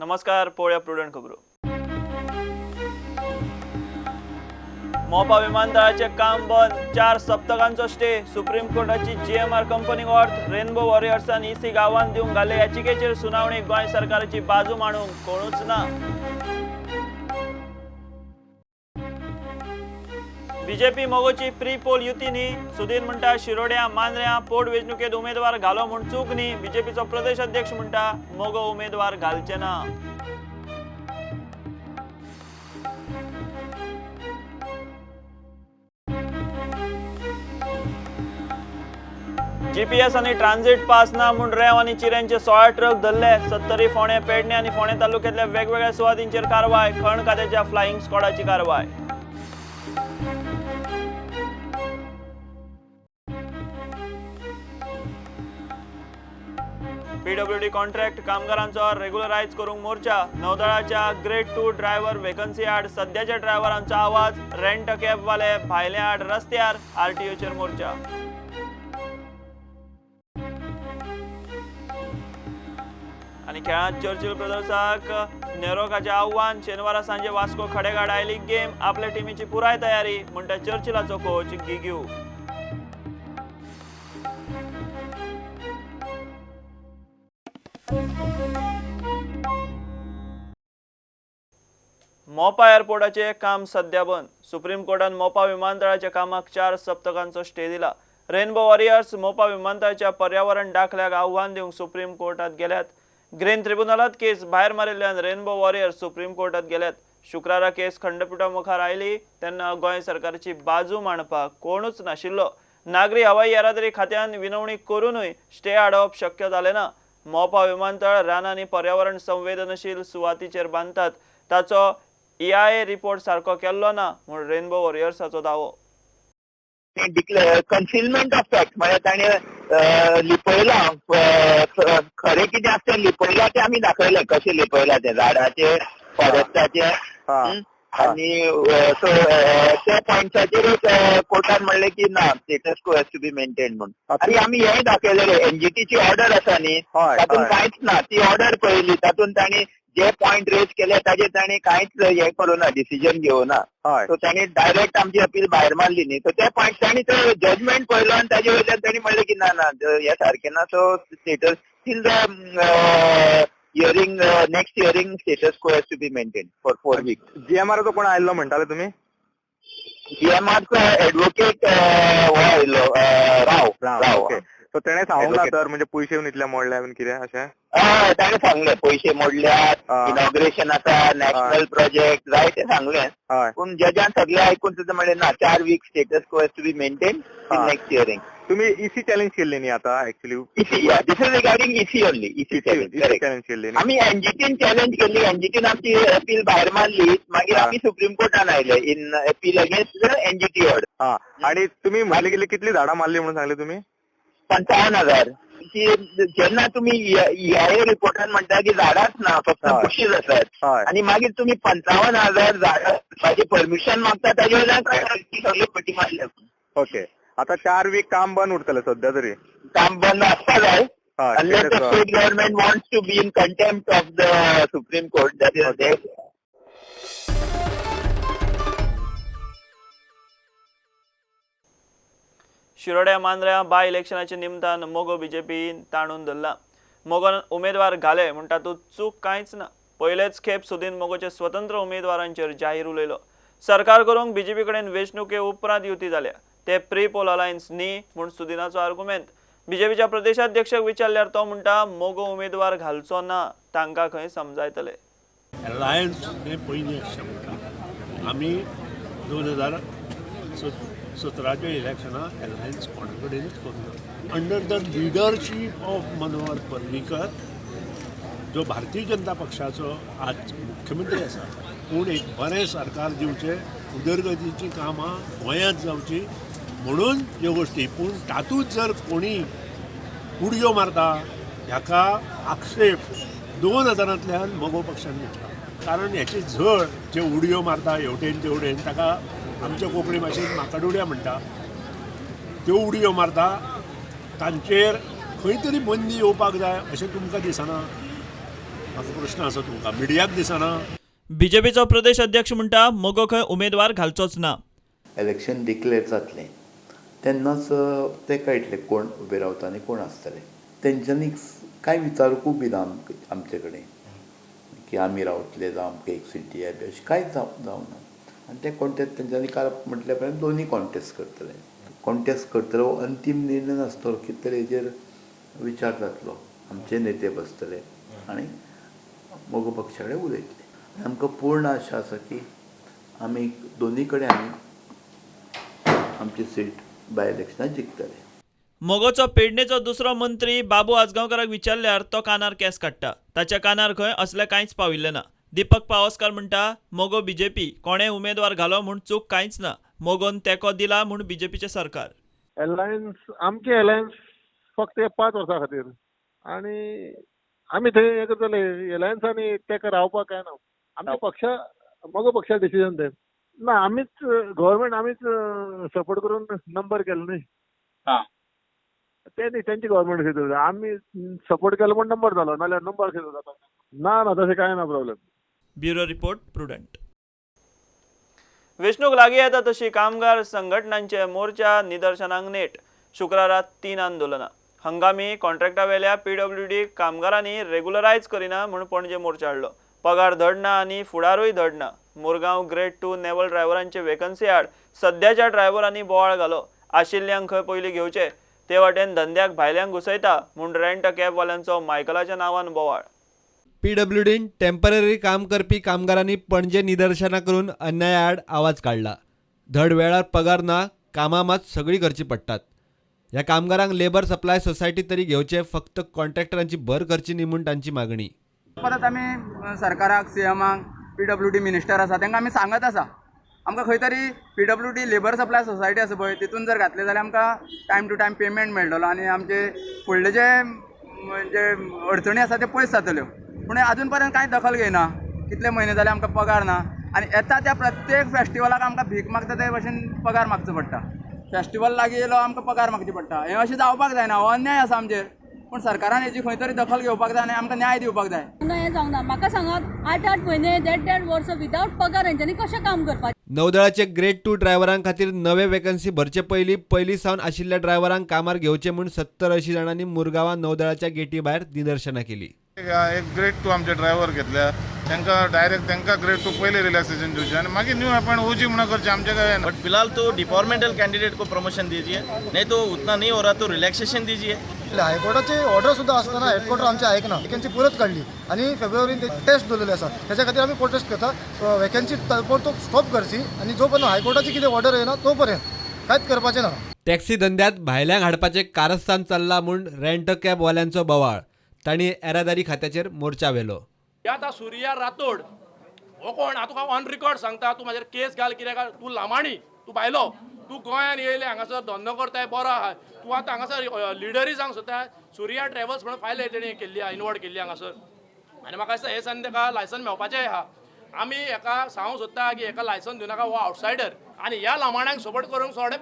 नमस्कार, पळोवया प्रुडंट खबरो. मोपा विमानतळाचे काम बंद, 4 सप्तकांचो स्टे. सुप्रीम कोर्टाची जीएमआर कंपनीक ऑर्थ. रेनबो वॉरियर्सान ईसी आव्हान दिवंक घाल्ले याचिकेचेर सुनावणी. गोंय सरकाराची बाजू मांडूंक कोणूच ना. बीजेपी मगोची प्री पोल युती न्ही. सुधीर म्हणटा शिरोड्या मांद्र्या पोट वेंचणुकेत उमेदवार घालो म्हूण चूक न्ही. बीजेपीचो प्रदेश अध्यक्ष म्हणटा मगो उमेदवार घालचे ना. जीपीएस आनी ट्रान्झिट पास ना म्हूण रेंव आनी चिऱ्यांचे 16 ट्रक धरले. सत्तरी, फोंडें, पेडणे आनी फोंडें तालुक्यांतल्या वेगवेगळ्या सुवातींचेर कारवाय. खण खात्याच्या फ्लायिंग स्क्वॉडाची कारवाय. पीडब्ल्यूडी कॉन्ट्रॅक्ट कामगारांचो रेग्युलरायज करूंक मोर्चा. नौदळाच्या ग्रेड 2 ड्रायव्हर वेकन्सी आड सद्याच्या ड्रायव्हरांचो आवाज. रेंट कॅबवाले भायले आड रस्त्यार. आरटीओचेर मोर्चा. आनी खेळांत चर्चिल ब्रदर्साक नेरोकाचें आव्हान. शेनवारा सांजे वास्को खडेगाड I league game. आपल्या टिमीची पुराय तयारी म्हणटा चर्चिलाचो कोच गिग्यू. मोपा एअरपोर्टाचे काम सध्या बंद. सुप्रीम कोर्टान मोपा विमानतळाच्या कामाक 4 सप्तकांचो स्टे दिला. रेनबो वॉरियर्स मोपा विमानतळाच्या पर्यावरण दाखल्याक आव्हान दिवंक सुप्रीम कोर्टात गेल्यात. ग्रीन ट्रिब्युनलात केस भायर मारिल्ल्यान रेनबो वॉरियर्स सुप्रीम कोर्टात गेल्यात. शुक्रारा केस खंडपिठा मुखार आयली तेन्ना गोंय सरकारची बाजू मांडपाक कोणूच नाशिल्लो. नागरी हवाई येरादारी खात्यान विनवणी करूनय स्टे आडोवप शक्य जालें ना. मोपा विमानतळ रान आनी पर्यावरण संवेदनशील सुवातीचेर बांदतात, ताचो EIA report सारको केल्लो ना म्हूण रेनबो वॉरियर्साचो दावो. कन्सिलमेंट ऑफ फॅक्ट म्हळ्यार ताणें लिपयलां, खरें कितें आसा तें लिपयलां तें आमी दाखयलें, कशें लिपयलां तें झाडाचें, फॉरेस्टाचें. आनी सो त्या पॉयंट्साचेरूच कोर्टान म्हणलें की ना, status quo has to be maintain म्हूण. आनी आमी हेंय दाखयलेलें, एनजीटीची ऑर्डर आसा न्ही, तातूंत कांयच ना. ती ऑर्डर पळयली, तातूंत तांणी जे पॉयंट रेज केले ताजेर तांणी कांयच हें करूं ना, डिसिजन घेवना. सो तांणी डायरेक्ट आमची अपील भायर मारली न्ही. सो त्या पॉयंट तांणी तो जजमेंट पळयलो आनी ताजे वयल्यान तांणी म्हणलें की ना ना हें सारकें ना. So status till the hearing, next hearing status quo has to be maintain for 4 weeks. जीएमआरचो कोण आयिल्लो म्हणटाले तुमी? जीएमआरचो एडवोकेट हो आयिल्लो, राव. राव. सो तेणें सांगूंक ना तर, म्हणजे पयशे इतले मोडल्या बीन कितें अशें? हय, ताणें सांगलें पयशे मोडल्यात, इनॉग्रेशन आसा, नॅशनल प्रोजेक्ट जाय तें सांगलें. पूण जजान सगळें आयकून सुद्दां म्हणलें ना, 4 week status quo has to be maintain till next hearing. तुम्ही ईसी चॅलेंज केल्ली न्ही आता actually? EC, this is regarding EC only. EC challenge केल्ली आमी एनजीटीन चॅलेंज केल्ली. एनजीटीन आमची अपील भायर मारली, मागीर आमी सुप्रीम कोर्टान आयले in appeal against the NGT order. हा, आणि तुम्ही म्हणले गेले कितली झाडां मारली म्हणून सांगले तुम्ही? 55,000. जेन्ना तुमी ईआयए रिपोर्टान म्हणटा की झाडांच ना, फक्त बुशीज आसात, आनी मागीर तुमी 55,000 झाडां ताजें परमिशन मागता, ताजे वयल्यान सगळ्यो फटी मारल्या. ओके, आता 4 वीक काम बंद उरतलें सध्या तरी. काम बंद आसता जाय, unless the state government wants to be in contempt of the Supreme Court, that is there. शिरोड्या मांद्र्या बाय इलेक्शनाच्या निमतान मगो बीजेपीन ताणून धरला. मगोन उमेदवार घाले म्हूण तातूंत चूक कांयच ना. पयलेच खेप सुदीन मगोचे स्वतंत्र उमेदवारांचेर जाहीर उलयलो. सरकार करूंक बीजेपी कडेन वेंचणुके उपरांत युती जाल्या, ते प्री पोल अलायन्स न्ही म्हूण सुदिनाचो आर्गुमेंत. बीजेपीच्या प्रदेशाध्यक्षाक विचारल्यार तो म्हणटा मगो उमेदवार घालचो ना, तांकां खंय समजायतले. अलायन्स हे पयलीं आसचें म्हणटा. आमी 2017 इलेक्शनां अलायन्स कोणा कडेनूच करूंक ना. Under the leadership of Manohar Parrikar, जो भारतीय जनता पक्षाचो आज मुख्यमंत्री आसा, पूण एक बरें सरकार दिवचें, उदरगतीचीं कामां गोंयांत जावचीं म्हणून ह्यो गोश्टी. पूण तातूंत जर कोणी उडयो मारता ह्याका आक्षेप 2000 मगो पक्षान घेतला. कारण ह्याची झळ जे उडयो मारता हेवटेन तेवटेन, ताका आमच्या कोंकणी भाशेंत माकडउड्या म्हणटा, त्यो उडयो मारता तांचेर खंय तरी बंदी येवपाक जाय अशें तुमकां दिसना? म्हाका प्रश्न आसा तुमकां, मिडियाक दिसना? बीजेपीचो प्रदेश अध्यक्ष म्हणटा मगो खंय उमेदवार घालचोच ना. इलेक्शन डिक्लेअर जातलें तेन्नाच ते कळटले कोण उबे रावता आनी कोण आसतले. तेंच्यांनी कांय विचारूंकूय बी ना आमचे कडेन की आमी रावतले जावं आमकां एक सीट दिया बी अशें कांयच जावना. आनी ते कॉन्टेस्ट तेंच्यांनी काल म्हटल्या प्रमाणे दोनूय कॉन्टेस्ट करतले. कॉन्टेस्ट करतले हो अंतीम निर्णय नासतलो, कितें तरी हेजेर विचार जातलो, आमचे नेते बसतले आनी मगो पक्षा कडेन उलयतले. आमकां पूर्ण आशा आसा की आमी दोनूय कडेन आमी आमची सीट बाय इलेक्शनाक जिखतले. मगोचो पेडणेचो दुसरो मंत्री बाबू आजगांवकाराक विचारल्यार तो कानार केंस काडटा. ताच्या कानार खंय असलें कांयच पाविल्लें ना. दीपक पावसकार म्हणटा मगो बीजेपी कोणें उमेदवार घालो म्हूण चूक कांयच ना, मगोन तेंको दिला म्हूण बीजेपीचें सरकार. एलायन्स आमचे एलायन्स फक्त 5 वर्सां खातीर आनी आमी थंय हें करतले. एलायन्सांनी तेका रावपाक काय ना, आमचे पक्ष मगो पक्षा डिसिजन तें ना. आमीच गव्हर्मेंट आमीच सपोर्ट करून नंबर केलो न्ही, ते न्ही तेंची गव्हर्मेंट खंय आमी सपोर्ट केलो म्हूण नंबर जालो, नाल्यार नंबर खंय जाता ना. ना तशें कांय ना प्रॉब्लेम. Bureau report, Prudent. वेंचणूक लागीं येता तशी कामगार संघटनांचे मोर्चा निदर्शनांक नेट. शुक्रारा 3 आंदोलनां. हंगामी कॉन्ट्रॅक्टावेल्या पीडब्ल्यूडी कामगारांनी रेगुलरायज करिना म्हूण पणजे मोर्चा हाडलो. पगार धडना आनी फुडारूय धडना. मुरगांव ग्रेड 2 नेव्हल ड्रायव्हरांचे वेकन्सी आड सद्याच्या ड्रायव्हरांनी बोवाळ घालो. आशिल्ल्यांक खंय पयलीं घेवचे, ते वाटेन धंद्याक भायल्यांक घुसयता म्हूण रेंट कॅबवाल्यांचो मायकलाच्या नांवान बोवाळ. पीडब्ल्यूडीन टेम्पररी काम करपी कामगारांनी पणजे निदर्शनां करून अन्याया आड आवाज काडला. धड वेळार पगार ना, कामां मात सगळीं करचीं पडटात. ह्या कामगारांक लेबर सप्लाय सोसायटी तरी घेवचे, फक्त कॉन्ट्रॅक्टरांची भर करची न्ही म्हूण तांची मागणी. परत आमी सरकाराक, सीएमाक, पीडब्ल्यूडी मिनिस्टर आसा तांकां आमी सांगत आसा, आमकां खंय तरी पीडब्ल्यूडी लेबर सप्लाय सोसायटी आसा पळय तितून जर घातले जाल्यार आमकां टायम टू टायम पेमेंट मेळटलो आनी आमचे फुडले जे जे अडचणी आसा ते पयस जातल्यो. पूण अजून पर्यंत कांय दखल घेयना. कितले म्हयने जाले आमकां पगार ना आनी येता त्या प्रत्येक फेस्टिवलाक आमकां भीक मागता ते भशेन पगार मागचो पडटा. फेस्टिवल लागीं येयलो आमकां पगार मागची पडटा. हें अशें जावपाक जायना, हो अन्याय आसा आमचेर. पूण सरकारान हेजी खंय तरी दखल घेवपाक जाय आनी आमकां न्याय दिवपाक जाय. हें जावना. म्हाका सांगात 8-8 म्हयने 1.5-1.5 वर्स विदावट पगार हेंच्यांनी कशें काम करपाचें? नौदळाचे ग्रेड 2 ड्रायव्हरां खातीर नवे वेकन्सी भरचे पयलीं पयलीं सावन आशिल्ल्या ड्रायव्हरांक कामार घेवचे म्हूण 70-80 जाणांनी मुरगांवां नौदळाच्या गेटी भायर निदर्शनां केली. एक ग्रेड 2 आमचे ड्रायव्हर घेतल्या तांकां डायरेक्ट तांकां ग्रेड 2 पयले रिलॅक्सेशन दिवचें आनी मागीर न्यू अपॉइंट ओजी म्हणून करचें आमचे काय. बट फिलहाल तो डिपार्टमेंटल कैंडिडेट को प्रमोशन दीजिए, नहीं तो उतना नहीं हो रहा तो रिलॅक्सेशन दीजिए. हायकोर्टाची ऑर्डर सुद्दां आसतना हेडक्वॉर्टर आमचें आयकना. वेकन्सी परत काडली आनी फेब्रुवारीन टेस्ट दवरलेले आसा, त्याच्या खातीर आमी प्रोटेस्ट करता. वेकन्सी तो स्टॉप करची आनी जो पर्यंत हायकोर्टाची कितें ऑर्डर येना तो पर्यंत कांयच करपाचें ना. टॅक्सी धंद्यांत भायल्यांक हाडपाचें कारस्थान चल्लां म्हूण रेंट कॅबवाल्यांचो बोवाळ. तांणी येरादारी खात्याचेर मोर्चा व्हेलो. आतां सुर्या राठोड हो कोण, हांव तुका ऑन रिकॉर्ड सांगता, तूं म्हाजेर केस घाल कितें घाल, तूं लामाणी, तूं भायलो, तूं गोंयान येयले हांगासर धंदो करताय बरो आहा, तूं आतां हांगासर लिडरी जावंक सोदता. सुर्या ट्रॅव्हल्स म्हणून फायल तेणी केल्ली आहा, इनवर्ड केल्ली हांगासर. आनी म्हाका दिसता हे दिसांनी ताका लायसन मेळपाचें आहा. आमी हेका सांगूंक सोदता की हेका लायसन दिवनाका, हो आवटसायडर. आनी ह्या लामाण्यांक सपोर्ट करूंक थोडे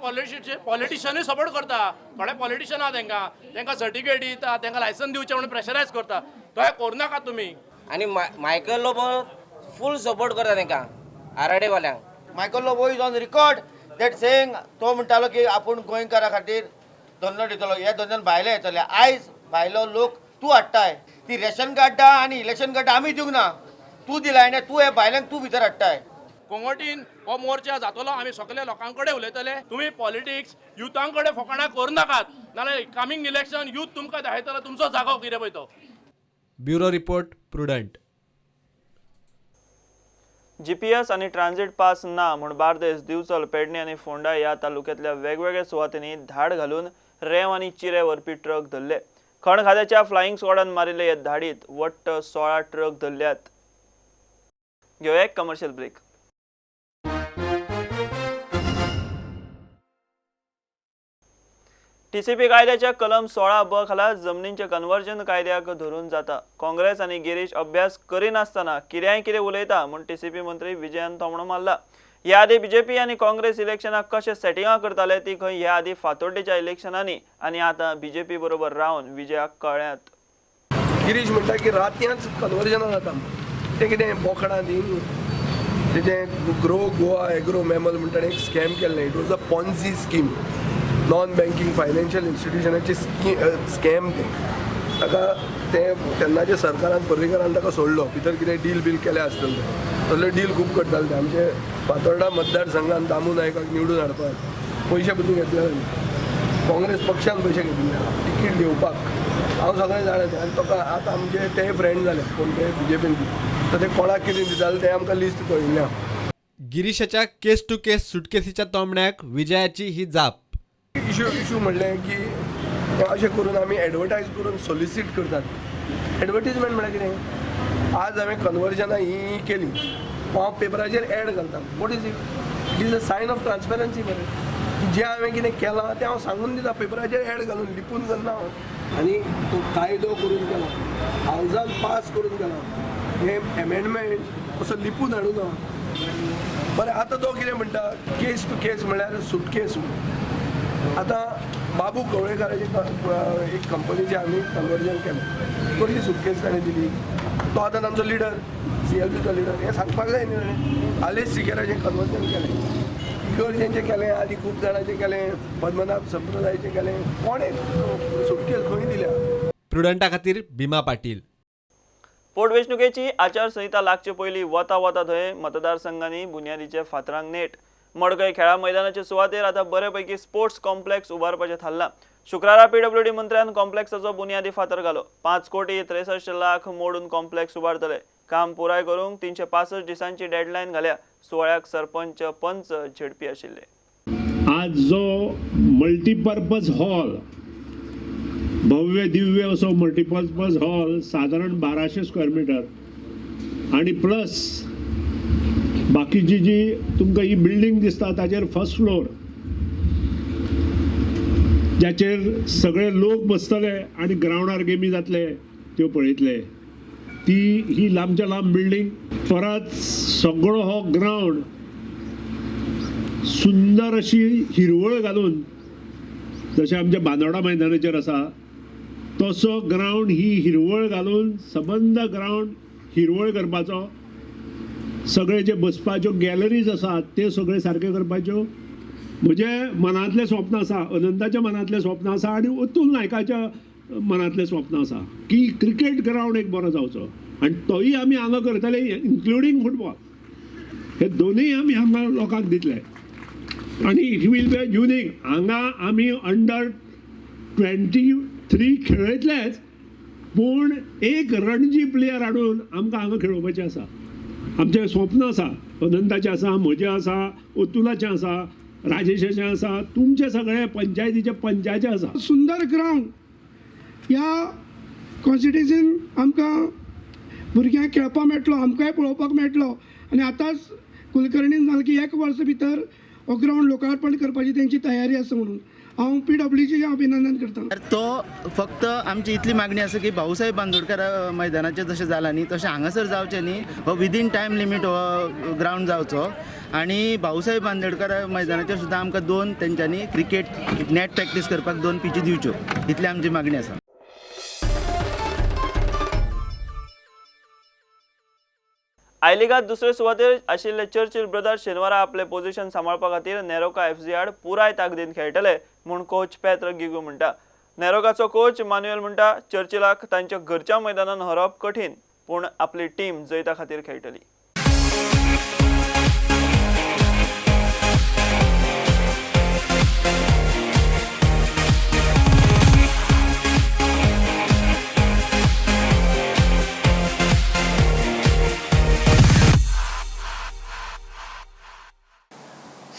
पॉलिटिशनूय सपोर्ट करता. थोडे पॉलिटिशन आहा तांकां तांकां सर्टिफिकेट दिता, तांकां लायसन दिवचें म्हणून प्रेशरायज करता. तो करूं नाका तुमी. आनी मायकल लोबो फूल सपोर्ट करता तांकां आराडेवाल्यांक. Michael Lobo is on record that saying, तो म्हणटालो की आपूण गोंयकारा खातीर धंदो दितलो, हे धंद्यान भायले येतले. आयज भायलो लोक तूं हाडटाय, ती रेशन कार्डां आनी इलेक्शन कार्डां आमी दिवंक ना, तूं दिलाय आनी तूं हे भायल्यांक तूं भितर हाडटाय. कोंगटीन हो मोर्चा जातलो, आमी सगळे लोकां कडेन उलयतले. तुमी पॉलिटिक्स युथां कडेन फकाणां करूं नाकात, नाल्यार कमींग इलेक्शन यूथ तुमकां दाखयतलो तुमचो जागो कितें पळय तो. Bureau report, Prudent. GPS आनी ट्रान्झिट पास ना म्हूण बार्देस, दिवचल, पेडणे आनी फोंडा ह्या तालुक्यांतल्या वेगवेगळ्या सुवातींनी धाड घालून रेंव आनी चिरे व्हरपी ट्रक धरले. खण खात्याच्या फ्लायिंग स्क्वॉडान मारिल्ले हे धाडीत वट्ट 16 ट्रक धरल्यात. घेवया एक कमर्शियल ब्रेक. टीसीपी कायद्याच्या कलम 16(ब) खाला जमनींचे कन्वर्जन कायद्याक धरून जाता. काँग्रेस आनी गिरीश अभ्यास करिनासतना कित्याय कितें उलयता म्हूण टीसीपी मंत्री विजयान थोमणो मारला. ह्या आदी बीजेपी आनी काँग्रेस इलेक्शनाक कशें सेटिंगां करताले ती खंय ह्या आदी फातोड्डेच्या इलेक्शनांनी आनी आतां बीजेपी बरोबर रावन विजयाक कळ्ळ्यात. गिरीश म्हणटा की रातयांच कन्वर्जनां जाता. तें कितें बोकडां ती तेजें ग्रो गोवा एग्रो मॅमल म्हणटा एक स्कॅम केल्लें. It was a Ponzi scheme, non banking financial इन्स्टिट्युशनाची scam तें. ताका तें तेन्नाचे सरकारान पर्रीकरान ताका सोडलो. भितर कितें डील बील केलें आसतलें, तसले डील खूब करताले ते. आमचे फातोर्डा मतदारसंघान दामू नायकाक निवडून हाडपाक पयशे पसून घेतले तांणी, काँग्रेस पक्षान पयशे घेतिल्ले तिकीट घेवपाक. हांव सगळें जाणा तें. आनी तो आतां आमचे ते फ्रेंड जाले कोण ते बीजेपीन, तर ते कोणाक कितें दिताले तें आमकां लिस्ट कळिल्लें. गिरीशाच्या केस टू केस सुटकेसीच्या तोमण्याक विजयाची ही जाप. इशू इशू म्हणलें की अशें करून आमी एडवर्टायज करून सोलिसीट करतात. एडवर्टीजमेंट म्हळ्यार कितें, आज हांवें कन्वर्जनां ही केली, हांव पेपराचेर एड घालता. What is it? It is a sign of transparency मरे. जें हांवें कितें केलां तें हांव सांगून दिता पेपराचेर एड घालून, लिपून करना हांव. आनी तो कायदो करून केला, हावजान पास करून केला, हें एमेंडमेंट असो लिपून हाडूं ना. बरें, आतां तो कितें म्हणटा, केस टू केस म्हळ्यार सुटकेस. आतां बाबू कवळेकाराचे एक कंपनीचें आमी कन्वर्जन केलें, कसली सुटकेस ताणें दिली? तो आतां तांचो लिडर, CLPचो लिडर, हें सांगपाक जाय न्ही ताणें. आलेश सिकेराचें कन्वर्जन केलें, इगर्जेंचें केलें, आनी खूब जाणांचें केलें, पद्मनाभ संप्रदायाचें केलें. कोणें सुटकेस खंय दिल्या? प्रुडंटा खातीर भीमा पाटील. पोटवेंचणुकेची आचारसंहिता लागचे पयलीं वता वता थंय मतदारसंघांनी बुन्यादीचे फातरांक नेट. मडकय खेळा मैदानाचे सुवातेर आतां बरे पैकी स्पोर्ट्स कॉम्प्लेक्स उबारपाचें थारलां. शुक्रारा PWD मंत्र्यान कॉम्प्लेक्साचो बुन्यादी फातर घालो. 5,63,00,000 मोडून कॉम्प्लेक्स उबारतले. काम पुराय करूंक 365 दिसांची डेडलायन घाल्या. सुवाळ्याक सरपंच पंच झेडपी आशिल्ले. आज जो मल्टीपर्पज हॉल, भव्य दिव्य असो मल्टीपर्पज हॉल साधारण 1200 स्क्वेअर मिटर आणि प्लस बाकीची जी तुमकां ही बिल्डींग दिसता ताचेर फर्स्ट फ्लोर ज्याचेर सगळे लोक बसतले आणि ग्रावंडार गेमी जातले त्यो पळयतले. ती ही लांबच्या लांब बिल्डींग. परत सगळो हो ग्रावंड सुंदर अशी हिरवळ घालून, जशें आमच्या बांदोडा मैदानाचेर आसा तसो ग्रावंड ही हिरवळ घालून सबंद ग्रावंड हिरवळ करपाचो. सगळे जे बसपाच्यो गॅलरीज आसात ते सगळे सारके करपाच्यो. म्हजे मनांतलें स्वप्न आसा, अनंताच्या मनांतलें स्वप्न आसा आनी अतुल नायकाच्या मनांतलें स्वप्न आसा की क्रिकेट ग्रावंड एक बरो जावचो आनी तोय आमी हांगा करतले, इन्क्लुडींग फुटबॉल. हे दोनूय आमी हांगा लोकांक दितले आनी it will be unique. हांगा आमी अंडर 23 खेळयतलेच, पूण एक रणजी प्लेयर हाडून आमकां हांगा खेळोवपाचें आसा. आमचें स्वप्न आसा, अनंताचें आसा, म्हजें आसा, अतुलाचें आसा, राजेशाचें आसा, तुमचे सगळे पंचायतीचे पंचायती आसा. सुंदर ग्रावंड ह्या कॉन्स्टिट्युएन्सीन आमकां भुरग्यांक खेळपाक मेळटलो, आमकांय पळोवपाक मेळटलो. आनी आतांच कुलकर्णीन सांगलें की एक वर्स भितर हो ग्रावंड लोकार्पण करपाची तेंची तयारी आसा म्हणून हांव PWDचें अभिनंदन करता. तो फक्त आमची इतली मागणी आसा की भाऊसाहेब बांदोडकर मैदानाचें जशें जालां न्ही तशें हांगासर जावचें न्ही, हो विदीन टायम लिमीट हो ग्रावंड जावचो. आनी भाऊसाहेब बांदोडकर मैदानाचेर सुद्दां आमकां दोन तेंच्यांनी क्रिकेट नॅट प्रॅक्टीस करपाक 2 पिची दिवच्यो, इतली आमची मागणी आसा. I लिगात दुसरे सुवातेर आशिल्ले चर्चिल ब्रदर्स शेनवारा आपले पोझिशन सांबाळपा खातीर नेरोका FC आड पुराय ताकदीन खेळटले म्हूण कोच पेत्र गिगू म्हणटा. नेरोकाचो कोच मान्युएल म्हणटा चर्चिलाक तांच्या घरच्या मैदानान हरोवप कठीण, पूण आपली टीम जैता खातीर खेळटली.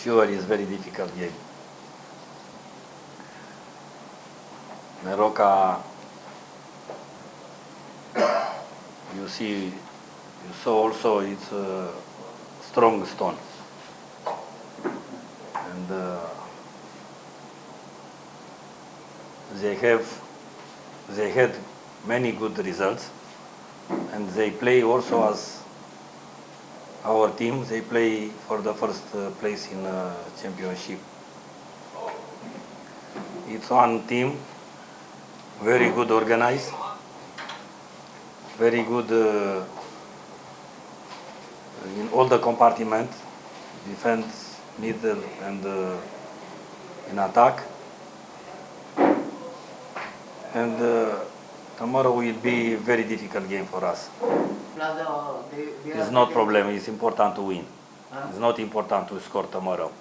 Sure, it's very difficult game. NEROCA, you see, you saw also it's a strong stone, and they had many good results, and they play also as our team. They play for the first place in championship. It's one team, very good organized, Very good in all the compartment, defense, middle and in attack. And tomorrow will be a very difficult game for us. It's not problem, it's important to win. It's not important to score tomorrow.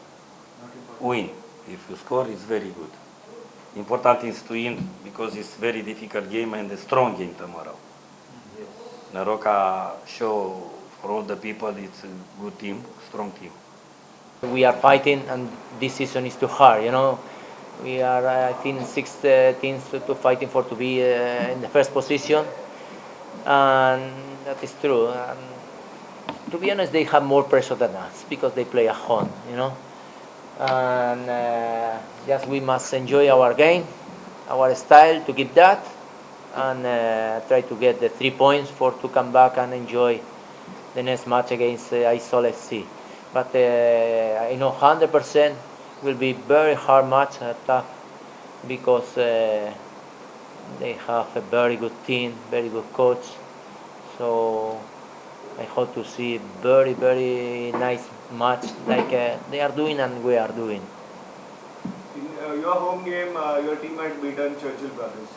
Win. If you score, it's very good. Important is to win because it's very difficult game and a strong game tomorrow. Yes. NEROCA show for all the people it's a good team, strong team. We are fighting and this season is too hard, you know. We are, I think, 6 teams to fighting for to be in the first position, and that is true. And to be honest, they have more pressure than us because they play at home, you know. And just we must enjoy our game, our style, to keep that, and try to get the 3 points for to come back and enjoy the next match against Aizawl FC. But I know 100% will be very hard match, tough, because they have a very good team, very good coach. So I hope to see very, very nice match like they are doing and we are doing. In your home game, your team had beaten Churchill Brothers.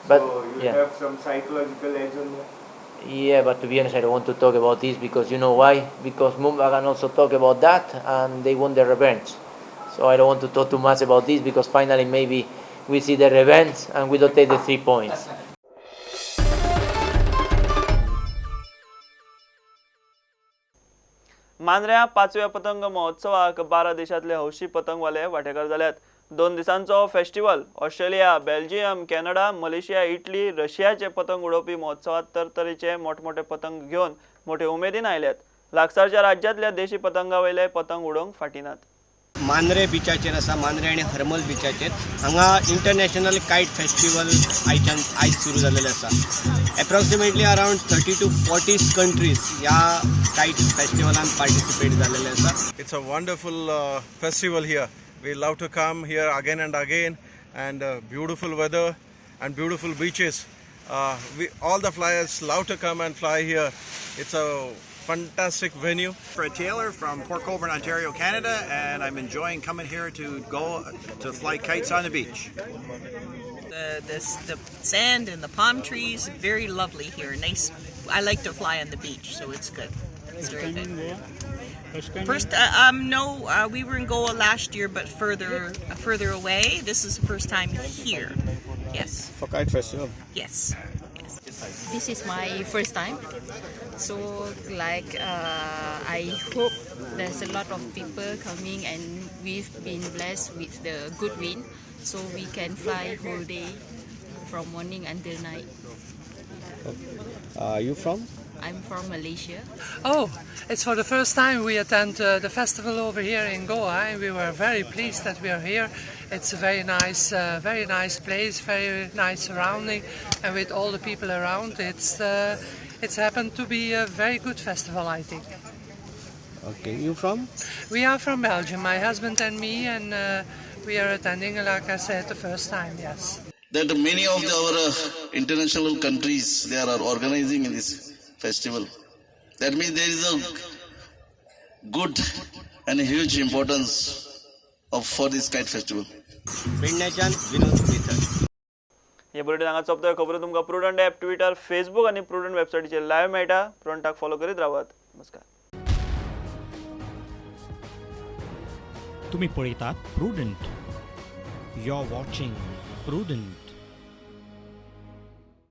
But, so you yeah, have some psychological edge on that? Yeah, but to be honest, I don't want to talk about this because you know why? Because Mumbai also talk about that and they want the revenge. So I don't want to talk too much about this because finally maybe we see the revenge and we don't take the 3 points. मांद्र्या पाचव्या पतंग महोत्सवाक 12 देशांतले हौशी पतंगवाले वांटेकार जाल्यात. 2 दिसांचो festival Australia, Belgium, Canada, Malaysia, Italy, रशियाचे पतंग उडोवपी महोत्सवात तरतरेचे मोठमोठे पतंग घेवन मोठे उमेदीन आयल्यात. लागसारच्या राज्यांतल्या देशी पतंगावयले पतंग उडोवंक फाटीनात. मांद्रे बिचाचेर आसा, मांद्रे आनी हरमल बिचाचेर हांगा इंटरनॅशनल कायट फेस्टिवल आयच्यान आयज सुरू जाल्लें आसा. एप्रॉक्सिमेटली अरावंड 30 to 40 countries ह्या कायट फेस्टिवलान पार्टिसिपेट जाल्लेले आसा. It's a wonderful festival here. We love to come here again and again, and beautiful weather and beautiful beaches. All the flyers love to come and fly here. It's a fantastic venue. Fred Taylor from Port Colborne, Ontario, Canada, and I'm enjoying coming here to go to fly kites on the beach. The sand and the palm trees, very lovely here. Nice. I like to fly on the beach, so it's good. It's very good. First, no, we were in Goa last year, but further away. This is the first time here. Yes. For kite festival. Yes. Yes. This is my first time, so like I hope there's a lot of people coming, and we've been blessed with the good wind, so we can fly whole day from morning until night. Okay. You from? I'm from Malaysia. Oh, it's for the first time we attend the festival over here in Goa, and we were very pleased that we are here. It's a very nice place, very nice surrounding, and with all the people around, it's happened to be a very good festival, I think. Okay, you from? We are from Belgium, my husband and me, and we are attending, like I said, the first time, yes. That many of our international countries, they are organizing in this festival. That means there is a good and huge importance for this kite festival. पेडण्याच्यान विनोद मिथल. हे bulletin हांगा सोंपता. खबरो तुमकां Prudent app, Twitter, Facebook आनी Prudent वेबसायटीचेर live मेळटा. प्रुडंटाक फॉलो करीत रावात. नमस्कार. तुम्ही पळयतात Prudent. You are watching Prudent.